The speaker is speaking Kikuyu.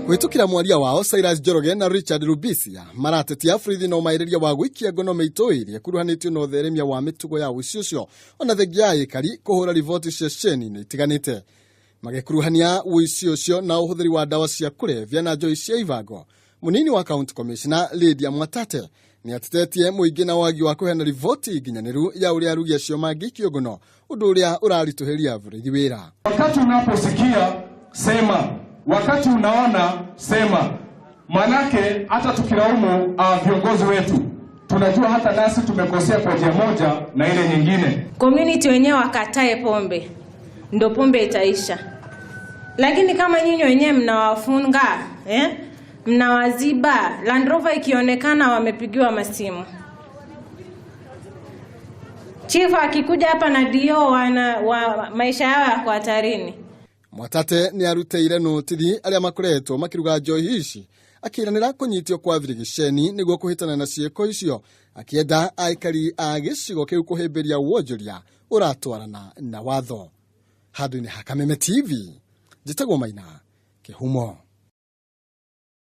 Kũhĩtũkĩra mwaria wao Cyrus Njoroge na Richard Rubisia maratetia borithi na ũmaĩrĩria wa gũikia ngono mĩitũ ĩrĩa ĩkuruhanĩtio na ũtheremia wa mĩtugo ya ũici ũcio ona thengia ya aikari kũhũra riboti ceceni-inĩ itiganĩte magĩkuruhania ũici ũcio na ũhũthĩri wa ndawa cia kũrebia na njohi cia ibango. Mũnini wa county commissioner Lydia Mwatate nĩ atetetie mũingĩ na wagi wa kũheana riboti nginyanĩru ya ũrĩa arugi acio mangĩikio ngono, ũndũ ũrĩa ũraritũhĩria borithi wĩra. Wakati unaposikia sema, wakati unaona sema, manake hata tukilaumu viongozi wetu tunajua hata nasi tumekosea kwa njia moja na ile nyingine. Community wenyewe wakatae pombe, ndo pombe itaisha. Lakini kama nyinyi wenyewe mnawafunga, mnawaziba, Land Rover ikionekana wamepigiwa masimu. Chifu akikuja hapa na dio maisha yao yako hatarini. Mwatate nĩ arutĩire notithi arĩa makoretwo makĩruga njohi ici akĩranĩra kũnyitio kwa birigiceni nĩguo kũhĩtana na ciĩko icio, akĩenda aikari a gĩcigo kĩu kũhĩmbĩria wonjoria ũratwarana na watho. Handũ-inĩ ha Kameme TV, njĩtagwo Maina Kĩhumo.